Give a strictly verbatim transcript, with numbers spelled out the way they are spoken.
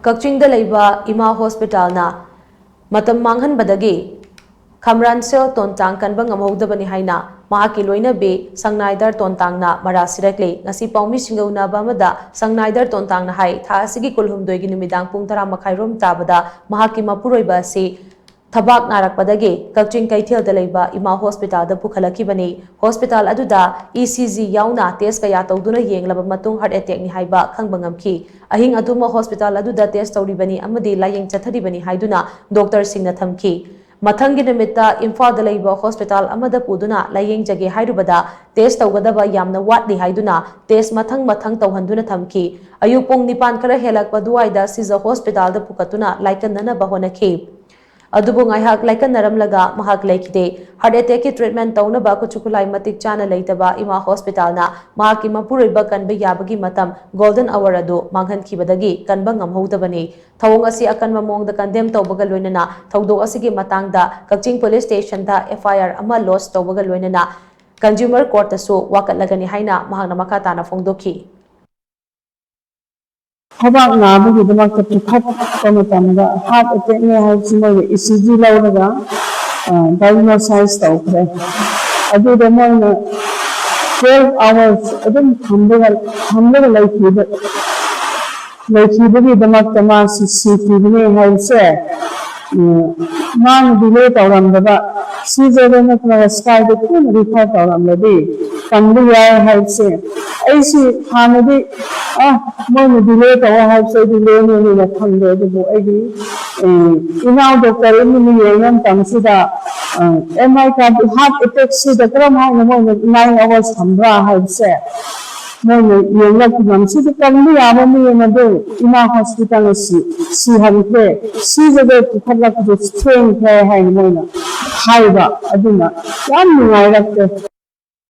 ꯀꯛꯆꯤꯡꯗ ꯂꯩꯕ ꯏꯃꯥ ꯍꯣꯁꯄꯤꯇꯥꯜꯅ ꯃꯇꯝ ꯃꯥꯡꯍꯟꯕꯗꯒꯤ ꯈꯝꯔꯥꯟꯁꯦꯜ ꯇꯣꯟꯇꯥꯡ ꯀꯟꯕ ꯉꯝꯍꯧꯗꯕꯅꯤ ꯍꯥꯏꯅ ꯃꯍꯥꯛꯀꯤ ꯂꯣꯏꯅꯕꯤ ꯁꯪꯅꯥꯏꯗꯔ ꯇꯣꯟꯇꯥꯡꯅ ꯃꯔꯥ ꯁꯤꯔꯛꯂꯤ꯫ ꯉꯁꯤ ꯄꯥꯎꯃꯤꯁꯤꯡꯒ ꯎꯅꯕ ꯑꯃꯗ ꯁꯪꯅꯥꯏꯗꯔ ꯇꯣꯟꯇꯥꯡꯅ ꯍꯥꯏ, ꯊꯥ ꯑꯁꯤꯒꯤ ꯀꯨꯜꯍꯨꯝꯗꯣꯏꯒꯤ ꯅꯨꯃꯤꯗꯥꯡ ꯄꯨꯡ ꯇꯔꯥ ꯃꯈꯥꯏ ꯔꯣꯝ ꯇꯥꯕꯗ ꯃꯍꯥꯛꯀꯤ ꯃꯄꯨꯔꯣꯏꯕ ꯑꯁꯤ ꯊꯕꯥꯛ ꯅꯥꯔꯛꯄꯗꯒꯤ ꯀꯛꯆꯤꯡ ꯀꯩꯊꯦꯜꯗ ꯂꯩꯕ ꯏꯃꯥ ꯍꯣꯁꯄꯤꯇꯥꯜꯗ ꯄꯨꯈꯠꯂꯛꯈꯤꯕꯅꯤ꯫ ꯍꯣꯁꯄꯤꯇꯥꯜ ꯑꯗꯨꯗ ꯏ ꯁꯤ ꯖꯤ ꯌꯥꯎꯅ ꯇꯦꯁ ꯀꯌꯥ ꯇꯧꯗꯨꯅ ꯌꯦꯡꯂꯕ ꯃꯇꯨꯡ ꯍꯥꯔꯠ ꯑꯦꯇꯦꯛꯅꯤ ꯍꯥꯏꯕ ꯈꯪꯕ ꯉꯝꯈꯤ꯫ ꯑꯍꯤꯡ ꯑꯗꯨꯃꯛ ꯍꯣꯁꯄꯤꯇꯥꯜ ꯑꯗꯨꯗ ꯇꯦꯁ ꯇꯧꯔꯤꯕꯅꯤ ꯑꯃꯗꯤ ꯂꯥꯌꯦꯡ ꯆꯠꯊꯔꯤꯕꯅꯤ ꯍꯥꯏꯗꯨꯅ ꯗꯣꯛꯇꯔꯁꯤꯡꯅ ꯊꯝꯈꯤ꯫ ꯃꯊꯪꯒꯤ ꯅꯨꯃꯤꯠꯇ ꯏꯝꯐꯥꯜꯗ ꯂꯩꯕ ꯍꯣꯁꯄꯤꯇꯥꯜ ꯑꯃꯗ ꯄꯨꯗꯨꯅ ꯂꯥꯌꯦꯡꯖꯒꯦ ꯍꯥꯏꯔꯨꯕꯗ ꯇꯦꯁ ꯇꯧꯒꯗꯕ ꯌꯥꯝꯅ ꯋꯥꯠꯂꯤ ꯍꯥꯏꯗꯨꯅ ꯇꯦꯁ ꯃꯊꯪ ꯃꯊꯪ ꯇꯧꯍꯟꯗꯨꯅ ꯊꯝꯈꯤ꯫ ꯑꯌꯨꯛ ꯄꯨꯡ ꯅꯤꯄꯥꯟ ꯈꯔ ꯍꯦꯜꯂꯛꯄ ꯑꯗꯨꯋꯥꯏꯗ ꯁꯤꯖ ꯍꯣꯁꯄꯤꯇꯥꯜꯗ ꯄꯨꯈꯠꯇꯨꯅ ꯂꯥꯏꯀꯠꯅꯅꯕ ꯍꯣꯠꯅꯈꯤ꯫ ꯑꯗꯨꯕꯨ ꯉꯥꯏꯍꯥꯛ ꯂꯥꯏꯀꯠꯅꯔꯝꯂꯒ ꯃꯍꯥꯛ ꯂꯩꯈꯤꯗꯦ꯫ ꯍꯥꯔꯠ ꯑꯦꯇꯦꯛꯀꯤ ꯇ꯭ꯔꯤꯠꯃꯦꯟ ꯇꯧꯅꯕ ꯈꯨꯠꯁꯨ ꯈꯨꯠꯂꯥꯏ ꯃꯇꯤꯛ ꯆꯥꯅ ꯂꯩꯇꯕ ꯏꯃꯥ ꯍꯣꯁꯄꯤꯇꯥꯜꯅ ꯃꯍꯥꯛꯀꯤ ꯃꯄꯨꯔꯣꯏꯕ ꯀꯟꯕ ꯌꯥꯕꯒꯤ ꯃꯇꯝ, ꯒꯣꯜꯗꯟ ꯑꯋꯔ ꯑꯗꯨ ꯃꯥꯡꯍꯟꯈꯤꯕꯗꯒꯤ ꯀꯟꯕ ꯉꯝꯍꯧꯗꯕꯅꯤ꯫ ꯊꯧꯑꯣꯡ ꯑꯁꯤ ꯑꯀꯟꯕ ꯃꯑꯣꯡꯗ ꯀꯟꯗꯦꯝ ꯇꯧꯕꯒ ꯂꯣꯏꯅꯅ ꯊꯧꯗꯣꯛ ꯑꯁꯤꯒꯤ ꯃꯇꯥꯡꯗ ꯀꯛꯆꯤꯡ ꯄꯨꯂꯤꯁ ꯁ꯭ꯇꯦꯁꯟꯗ ꯑꯦꯐ ꯑꯥꯏ ꯑꯥꯔ ꯑꯃ ꯂꯣꯗꯖ ꯇꯧꯕꯒ ꯂꯣꯏꯅꯅ ꯀꯟꯖꯨꯃꯔ ꯀꯣꯔꯠꯇꯁꯨ ꯋꯥꯀꯠꯂꯒꯅꯤ ꯍꯥꯏꯅ ꯃꯍꯥꯛꯅ ꯃꯈꯥ ꯇꯥꯅ ꯐꯣꯡꯗꯣꯛꯈꯤ꯫ ꯊꯕꯥꯛ ꯅꯥꯕꯒꯤꯗꯃꯛꯇ ꯄꯨꯈꯠꯄ ꯃꯇꯝꯗ ꯍꯥꯔꯠ ꯑꯦꯇꯦꯛꯅꯦ ꯍꯥꯏꯕꯁꯤ ꯃꯣꯏꯅ ꯏ ꯁꯤ ꯖꯤ ꯂꯧꯔꯒ ꯗꯥꯏꯒꯅꯣꯁꯥꯏꯁ ꯇꯧꯈ꯭ꯔꯦ꯫ ꯑꯗꯨꯗ ꯃꯣꯏꯅ ꯇ꯭ꯋꯦꯜꯐ ꯑꯋꯔꯁ ꯑꯗꯨꯝ ꯊꯝꯂꯒ ꯊꯝꯂꯒ ꯂꯩꯈꯤꯕ ꯂꯩꯈꯤꯕꯒꯤꯗꯃꯛꯇ ꯃꯥꯁꯤ ꯁꯤꯈꯤꯕꯅꯦ ꯍꯥꯏꯕꯁꯦ ꯃꯥꯅ ꯗꯤꯂꯦ ꯇꯧꯔꯝꯗꯕ, ꯁꯤꯖꯔ ꯅꯠꯇ꯭ꯔꯒ ꯁ꯭ꯀꯥꯏꯗ ꯊꯨꯅ ꯔꯤꯐꯔ ꯇꯧꯔꯝꯂꯗꯤ ꯀꯟꯕ ꯌꯥꯏ ꯍꯥꯏꯕꯁꯦ ꯑꯩꯁꯤ ꯍꯥꯟꯅꯗꯤ ꯑ ꯃꯣꯏꯅ ꯗꯤꯂꯦ ꯇꯧꯋꯦ ꯍꯥꯏꯕꯁꯦ ꯑꯩꯗꯤ ꯂꯦꯡꯉꯦꯅ ꯈꯪꯗꯦ꯫ ꯑꯗꯨꯕꯨ ꯑꯩꯗꯤ ꯏꯅꯥꯎ ꯗꯣꯛꯇꯔ ꯑꯃꯅ ꯌꯦꯡꯕ ꯃꯇꯝꯁꯤꯗ ꯑꯦꯝ ꯑꯥꯏ ꯀꯥꯔꯗ ꯍꯥꯔꯠ ꯑꯦꯇꯦꯛꯁꯤꯗ ꯀꯔꯝ ꯍꯥꯏꯅ ꯃꯣꯏꯅ ꯅꯥꯏꯟ ꯑꯋꯥꯔꯁ ꯊꯝꯕ꯭ꯔꯥ ꯍꯥꯏꯕꯁꯦ ꯃꯣꯏꯅ ꯌꯦꯡꯂꯛꯄ ꯃꯇꯝꯁꯤꯗ ꯀꯟꯕ ꯌꯥꯕ ꯃꯤ ꯑꯃꯗꯨ ꯏꯃꯥ ꯍꯣꯁꯄꯤꯇꯥꯜ ꯑꯁꯤ ꯁꯤꯍꯟꯈ꯭ꯔꯦ, ꯁꯤꯖꯗ ꯄꯨꯈꯠꯂꯛꯄꯗꯨ ꯊꯦꯡꯈ꯭ꯔꯦ ꯍꯥꯏꯅ ꯃꯣꯏꯅ ꯍꯥꯏꯕ꯫ ꯑꯗꯨꯅ ꯌꯥꯝ ꯅꯨꯡꯉꯥꯏꯔꯛꯇꯦ꯫